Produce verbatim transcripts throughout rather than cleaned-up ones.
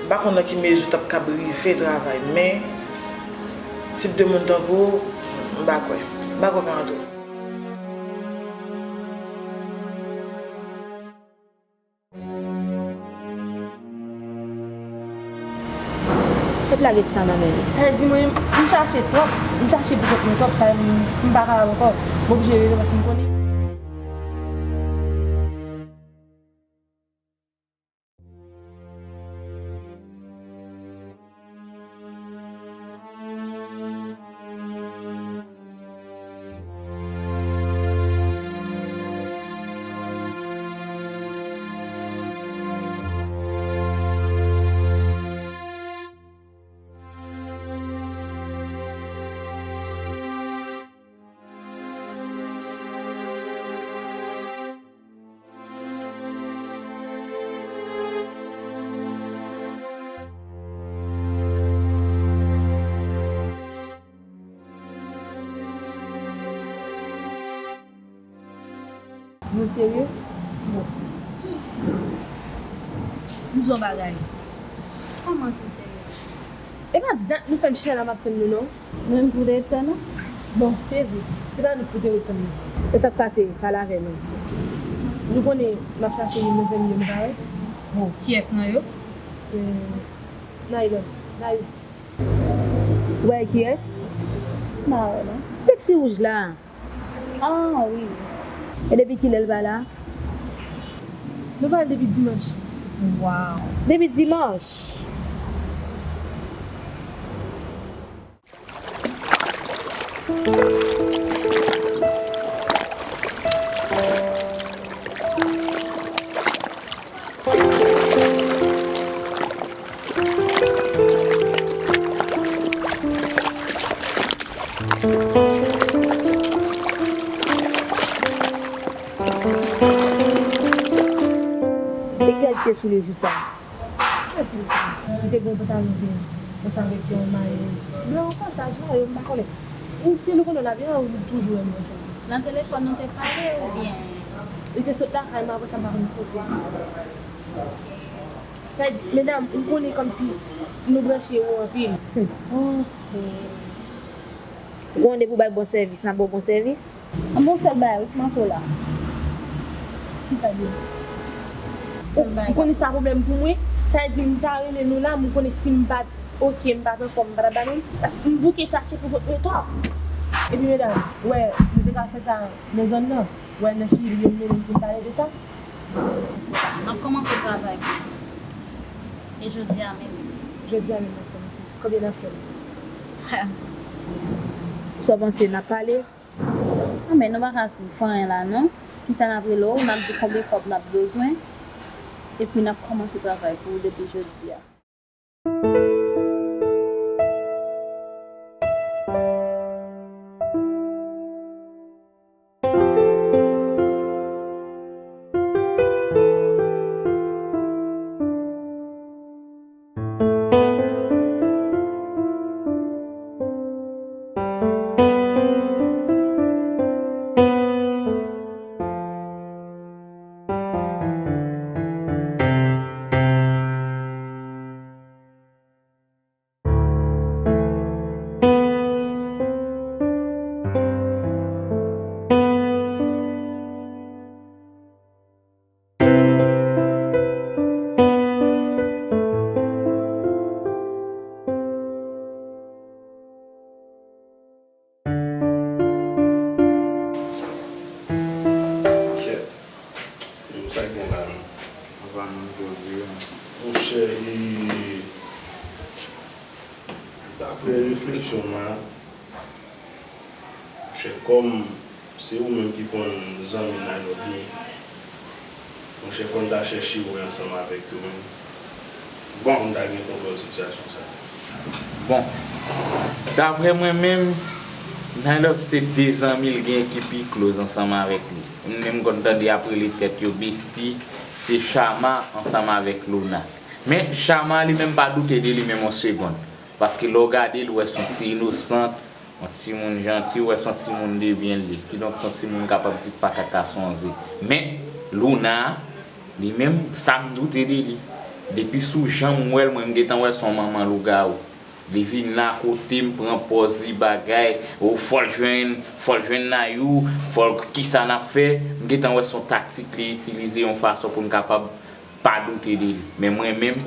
M pa konn nan ki mezi w t ap kab rive travay, men tip de moun tankou w, m pa kwè. M pa kwè ka antre. Tèt lage ti sa nan men li. Sa vle di mwen, m chache twòp, m chache pou kont mwen twòp, sa m, m pa kapab ankò. M oblije rele paske m konnen. Nou serye? Bon. M di w yon bagay. Kòman si m serye? E pa dat nou fè m chita la m ap tann nou non. Menm pou de tan non. Bon, se vre. Se pa nou k pou te ret tann nou. E sa k pase? Pale avè nou. Nou konnen m ap chache youn nan zanmi yo nou pa wè. Bon, kiyès nan yo? Euh, Naylor. Naylor. Ou pa wè kiyès? M pa wè non. Seksi wouj la. Ah, wi. E depi kilè l pa la? Nou pa la depi dimanch. Wow. Depi dimanch? E ki kalite soulye jou sa? Ki kalite soulye? M te gen yon pantalon vè ansanm avèk yon mayo blan, yon kòsaj mayo, m pa konnen. Ou si nou konnen l ap byen, ou toujou wè nou ansanm. Nan telefòn nou te pale oubyen? Li te sot lakay mwen, apre sa m pa konn kote. Sa vle di, medam, m konnen kòmsi nou branche wo anpil. Ok. Ou konnen depi w bay bon sèvis, n ap ba w bon sèvis. An bon sèl bagay wi k manke w la. Kisa l ye? Sèl bagay. Ou konnen sa pwoblèm pou mwen. Sa vle di m ta rele nou la, m konnen si m pa t oke, m pa t anfòm, m pa t ap ba nou l. Paske m bouke chache pou kont mwen twòp. Epi medam, wè, nou te ka fè sa nan zòn nan. Wè nan ki lye m mennen pou n pale de sa. M ap kòmanse travay pou ou. E jodi a menm. Jodi a menm n ap kòmanse. Konbyen n ap fè la? Sa w panse, n ap pale? Anben, nou pa ka fè anyen la non. Pita n ap rele w, n ap di konbyen kòb n ap bezwen. Epi n ap kòmanse travay pou ou depi jodi a. Kèt. Sa gen la menm? Apa nan jodi a. Monchè, e, daprè refleksyon m la, monchè, kòm se ou menm ki konn zanmi Naylor yo, monchè, fò n ta chèche wè ansanm avèk yo menm. Bon. Pou n ta gen kontwòl sitiyasyon sa a. Bon, daprè mwen menm, Naylor se de zanmi l gen ki pi close ansanm avèk li. M menm konn tande ap rele tèt yo bestie, se Chama ansanm avèk Luna. Men Chama li menm pa doute de li menm yon segonn. Paske lè w gade l, ou wè s on ti inosant, yon timoun janti, ou wè s on timoun de byen l ye. Kidonk s on timoun kapab di k pa ka ka sonje. Men Luna, li menm, sa m doute de li. Depi sou jan m wè l, mwen m gentan wè se yon manman lougawou. Li vin la kote m, pran pòz li, bagay, o fò l jwenn, fò l jwenn Nayou, fò l, kisa n ap fè. M gentan wè se yon taktik li itilize yon fason pou n kapab pa doute de li. Men mwen menm,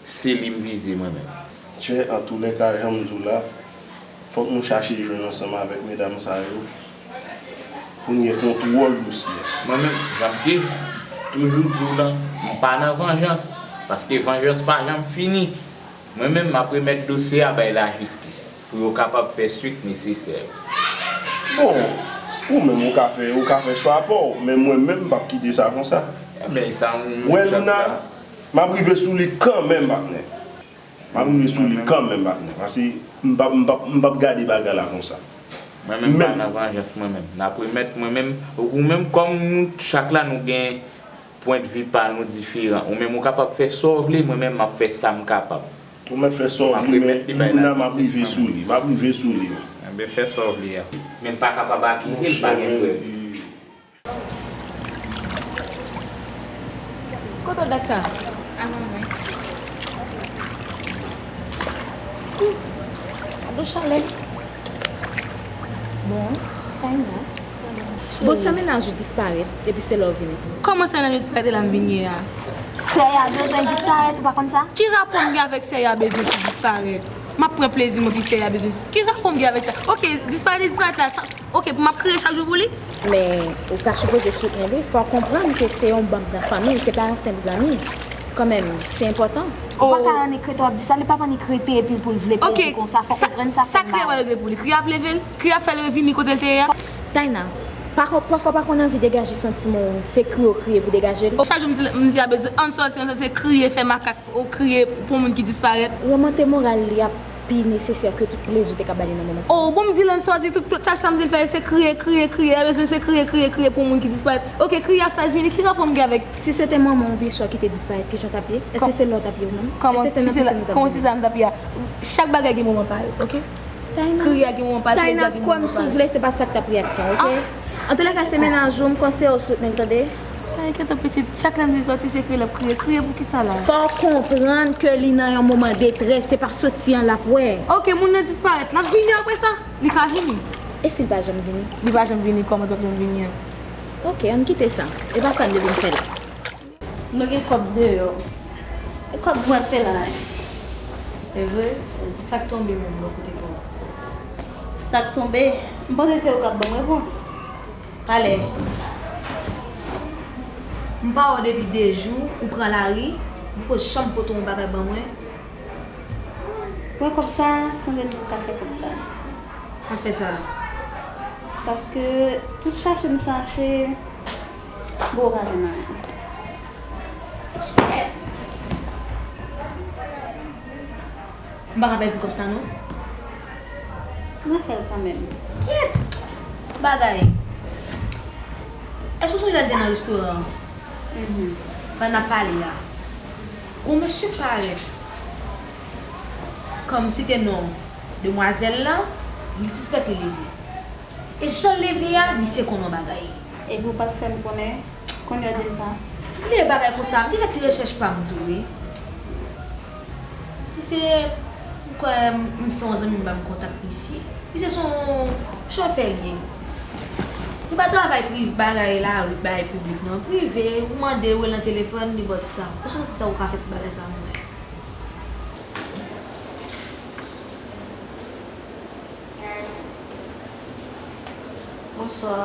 se li m vize mwen menm. Tchè, antoulèka, jan m di w la, fòk nou chache jwenn ansanm avèk medam sa yo pou n gen kontwòl dosye a. Mwen menm, jan m te toujou di w lan, m pa nan vanjans, paske vanjans pa janm fini. Mwen menm, m ap remèt dosye a bay lajistis pou yo kapab fè swit nesesè yo. Bon, ou menm, ou ka fè, ou ka fè chwa pa w, men mwen menm, m p ap kite sa konsa. Ebyen, sa, m Wè, Lina, m ap rive sou li kanmenm, patnè. M ap rive sou li kanmenm, patnè. Paske m p ap, m p ap, m p ap gade bagay la konsa. Mwen menm, m pa nan vanjans, mwen menm. N ap remèt, mwen menm, ou menm, kòm nou chak la, nou gen pwendvi pa nou diferan. Ou menm, ou kapab fè sa w vle, mwen menm, m ap fè sa m kapab. Ou mèt fè sa w vle, men Lina, m ap rive sou li. M ap rive sou li. Ebyen, fè sa w vle a. Men m pa kapab akize l, m pa gen prèv. Kote dat sa? Avan mwen. Ado chalè. Bon, Taina. Bon, sa mennaj ou disparèt, epi se lè w vini. Kòman sa mennaj disparèt e la m vin ye a? Sè a bezwen disparèt, ou pa konn sa? Ki rapò m gen avèk sè a bezwen ki disparèt? M ap pran plezi mwen, epi sè a bezwen disparèt. Ki rapò m gen avèk sa? Oke, disparèt, disparèt la, sa, oke, pou m ap kriye chak jou pou li? Men, ou ta sipoze soutni li. Fò w konprann ke se yon manm nan fanmi, se pa yon senp zanmi. Kanmenm, se enpòtan. Ou pa ka annik rete w ap di sa, li p ap annik rete epi pou l vle plezi konsa, fò w konprann sa fè l mal. Sa k te wè l regle pou li? Kri ap leve l? Kri ap fè l revini kote l te ye a? Taina, pa, pafwa pa konn anvi degaje santiman w, se kriye w kriye pou degaje l. Chak jou m di, m di a bezwen ann sòti, ann sòti, se kriye, fè makak, ou kriye pou moun ki disparèt. Remante moral li ap pi nesesè ke tout plezi w te ka ba li nan moman sa. Oh, bon, m di l ann sòti, tout, tout, chak sa m di l fè, se kriye, kriye, kriye, a bezwen se kriye, kriye, kriye pou moun ki disparèt. Oke, kriye ap fè l vini, ki rapò m gen avèk? Si se te manman w oubyen sè w ki te disparèt, kijan w t ap ye? Èske se la w t ap ye ou menm? Èske se nan pisin ou t ap dòmi? Kòman si se la m t ap ye a? Chak bagay gen moman pa l, oke? Taina, kriye a gen moman pa l, plezi a gen moman pa l. Taina, kwè m si w vle, se pa sa k t ap reyaksyon, oke? Antoulèka, se mennaj ou, m konseye w soutni l, tande? Ay, kèt pitit, chak lè m di l sòti, se kriye l ap kriye. Kriye pou kisa la? Fò w konprann ke li nan yon moman detrès, se pa soti an l ap wè. Oke, moun nan disparèt, l ap vini apre sa? Li ka vini? E si l pa janm vini? Li pa janm vini, kòman l p ap janm vini an? Oke, ann kite sa. E pa sa n te vin fè la. Nou gen kòb deyò. E kòb pou al fè la. E vre? Sa k tonbe menm bò kote kòb? Sa k tonbe? M panse se ou k ap ban m repons. Talè. M pa wè w depi de jou, ou pran lari, ou poko janm pote yon bagay ban mwen. Pran kòb sa, sanble m poko ka fè kòb sa. Sa fè sa. Paske tout chache m chache, m poko ka jwenn anyen. Kèt! M pa ka pèdi kòb sa non. M a fè l kanmenm. Kèt! Bagay. Èske w sonje lè n te nan restoran an? Mhm. Pandan n ap pale a, yon mesye parèt. Kòm site non demwazèl lan, li sispèk li leve. E jan l leve a, misye konn yon bagay. Epi w pa t fè m konnen, kounye a w di m sa? Bliye bagay konsa, m te fè ti rechèch pa m tou wi. Misye, m kwè m fè yon zanmi m ban m kontak misye. Misye se yon chofè l ye. Li pa travay prive, bagay lari, bagay piblik non. Prive, ou mande, ou rele nan telefòn, li ba w ti sa. Ou santi sa, ou ka fè ti bagay sa pou mwen. Bonswa.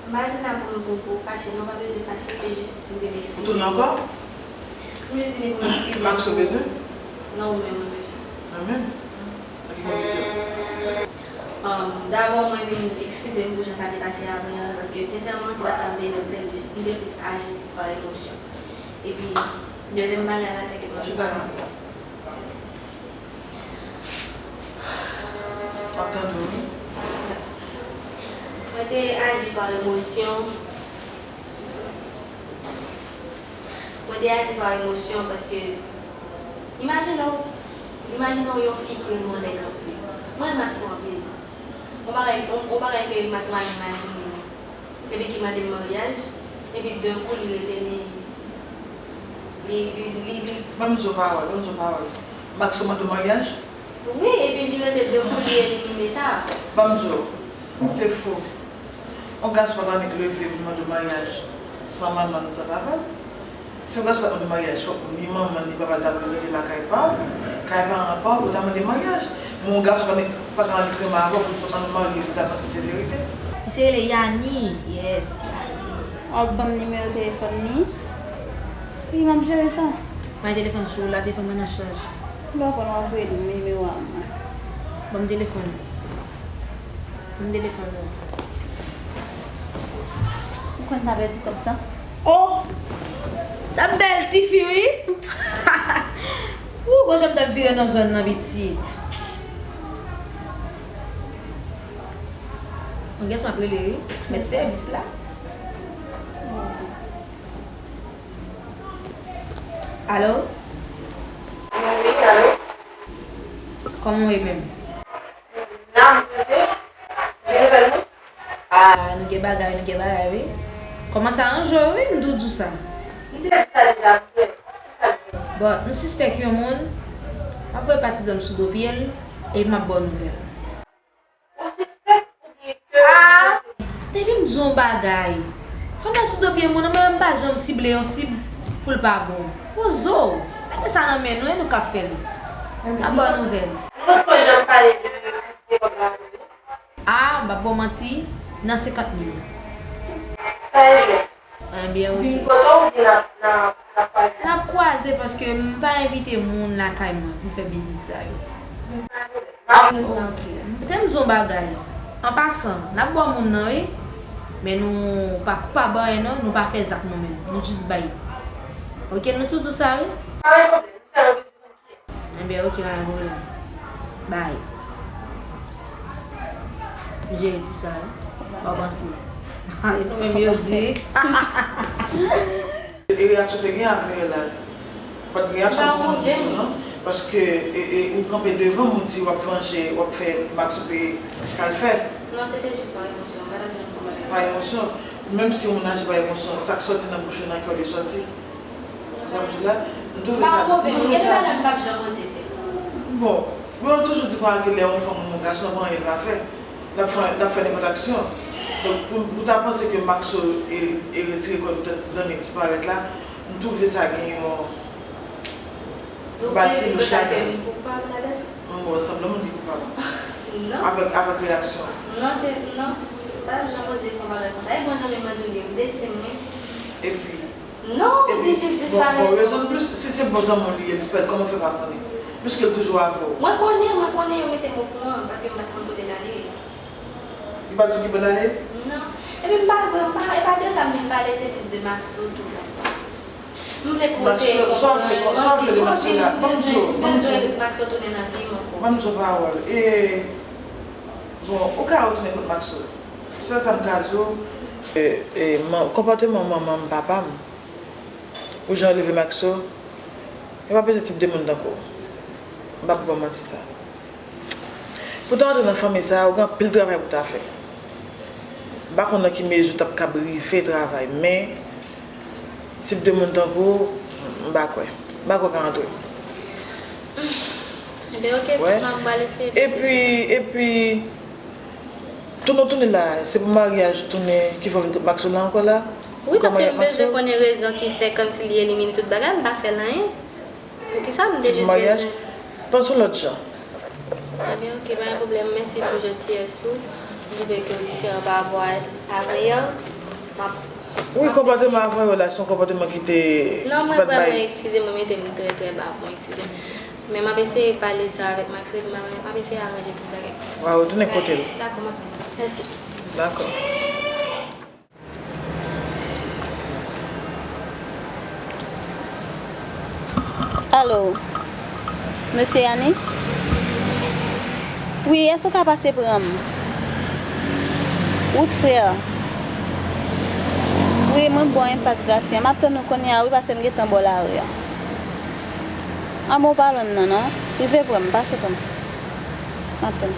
M pa vin la pou m, pou, pou fache, non, pa bezwen fache, se jis m vin eskize. Ou tounen ankò? M jis vini pou m eskize. Max ou bezwen? Non, ou menm mwen bezwen. Mwen menm? Nan ki kondisyon? Um, dabò, mwen vin eskize m pou jan sa te pase avan an, paske, sensèman, se pa sa m te vle, m te plis aji pa emosyon. Epi, dezyèm bagay la, se ke mwen... Chita la. Mèsi. M ap tande w, wi. Mwen te aji pa emosyon. Mwen te aji pa emosyon paske, imajine w, imajine w yon fi pre yon nèg anpil. Mwen renmen Maxo anpil. On bagay, on, on bagay ke Maxo pa imajine. Epi ki mande m maryaj, epi d'un coup li rete li, li, li, li, li. Ban m di w pawòl, ban m di w pawòl. Maxo mande w maryaj? Wi, epi li rete d'un coup li elimine sa. Ban m di w, se fo. On gason pa ka annik leve pou l mande w maryaj san manman l, san papa l. Si yon gason ta mande maryaj, fòk ni manman l ni papa l ta prezante lakay pa w, kay paran pa w, pou w ta mande maryaj. Men yon gason pa, pa ka annik renmen avè w pou di w ann marye, pou w ta panse se verite. Misye rele Yani. Yes, Yani. W ap ban m nimewo telefòn li? Wi, m ap jere sa. Bay telefòn sou la, telefòn mwen nan chaj. Lè w konn w ap rele m, nimewo a mwen. Ban m telefòn. M telefòn nan. Ou konn pa pèdi kòb sa? Oh! T ap bèl tifi wi. Ou gon jan m t ap vire nan zòn nan pitit. Yon gason ap rele wi. Mèt sèvis la. Alo? Wi, alo? Kòman w ye menm? Nan, mwen se, gen nouvèl mwen? Ah, nou gen bagay, nou gen bagay, wi. Kòmanse aranje w, wi, m tou di w sa. M te di w sa deja, m te, kisa l gen? Bon, m sispèk yon moun, m ap voye patizan m sou do pye l, e m ap ba w nouvèl. Ou sispèk oubyen ke ou panse? Depi m di w yon bagay, fanm nan sou do pye moun nan, mwen menm m pa janm sible yon sib pou l pa bon. Poze w, mete sa nan men nou, e nou k ap fè l. N ap ba w nouvèl. Nou pa t ko janm pale de kantite kòb la avè w? Ah, m p ap ba w manti, nan senkant mil. Sa e jwèt. Ebyen, ok. Vin kote w oubyen n ap, n ap, n ap kwaze? N ap kwaze paske m pa envite moun lakay mwen pou fè biznis sa yo. Pa gen pwoblèm. Ok. Te m di w yon bagay. An pasan, n ap ba w moun nan, wi. Men nou pa koupab anyen, non. Nou pa fè zak nou menm. Nou jis bay. Ok, nou tou di w sa, wi. Pa gen pwoblèm. Nou sèlman bezwen Enben, ok, pa gen pwoblèm. Bay. M jere ti sa, wi. W ap panse. E nou menm yo di. E reyaksyon te gen avè la. Pa t reyaksyon pou moun ditou, non. Paske, e, e, ou kanpe devan m, ou di w ap vanje, w ap fè Maxo peye sa l fè. Non, se te jis pa emosyon. M pa t ap janm fè bagay. Pa emosyon. Menm si yon moun aji pa emosyon, sa k sòti nan bouch ou, nan kè w li sòti. Sa m di w la, m twouve sa, m twouve sa. Bon, mwen yo toujou di konsa ke lè yon fanm ou yon gason ap anyen l pa fè, l ap fè, l ap fè nenpòt aksyon. Donk, pou, pou ta panse ke Maxo e, e retire kò l pou tèt zanmi disparèt la, m twouve sa gen yon bagay ki louch ladan l. Donk, ou vle di konsa ke m koupab ladan l? Bon, sanble moun ki koupab. Non. Avèk, avèk reyaksyon. Non, se, non. Pa janm oze fè yon bagay konsa. E bon zanmi m an di w li, m te di m wi. Epi, Non, li jis disparèt. Bon, bon, rezon de plus, si se bon zanmi w li ye, l disparèt, kòman w fè pa konnen? Piske l toujou avè w. Mwen konnen, mwen konnen, yo mete m okouran, paske m pa t konn kote l ale. Li pa t di w ki bò l ale? Non. Epi m pa vre, m pa, e pa de sa m vin pale, se plis de Maxo tou. M vle pou w eseye konprann. Maxo, sa w vle, sa w vle de Maxo la? Ban m di w, ban m di w. Maxo tounen nan vi m ankò. Ban m di w pawòl. E, bon, ou ka retounen kot Maxo. Sèl sa m ka di w. E, e, man-, konpòteman manman m, papa m, pou jan yo leve Maxo, yo pa bezwen tip de moun tankou w. M p ap ba w manti sa. Pou w ta antre nan fanmi sa a, ou gen anpil travay pou w ta fè. M pa konn nan ki mezi w t ap kab rive travay, men tip de moun tankou w, m pa kwè. M pa kwè w ka antre. Enben, ok, m ap pral eseye pase sou sa. Epi, epi, Tounen w tounen la, se pou maryaj ou tounen ki fè w vin kot Maxo la ankò la? Wi, paske m bezwen konnen rezon ki fè kòmsi li elimine tout bagay, m pa fè l anyen. Poukisa m te jis bezwen. Se pou maryaj? Panse yon lòt jan. Ebyen, ok, pa gen pwoblèm. Mèsi pou jantiyès ou. M twouve ke w diferan pa rapò a, a Avanyè. M ap Wi, konpòteman Avanyè la, se yon konpòteman ki te, ki pa t bay. Non, mwen vrèman, eskize m, mwen mete m trè, trè ba, bon, eskize m. Men m ap eseye pale sa avèk Maxo, epi m ap, m ap eseye aranje tout bagay. W a retounen kote l. Dakò, m ap fè sa. Mèsi. Dakò. Alo, mesye Yani? Wi, èske w ka pase pran m? Wout Frè. Wi, mwen bò enpas Grasya. M ap tann ou kounye a, wi, paske m gentan bò lari a. An bon, w pa lwen m nan, non. Rive pran m, pase pran m. Antann.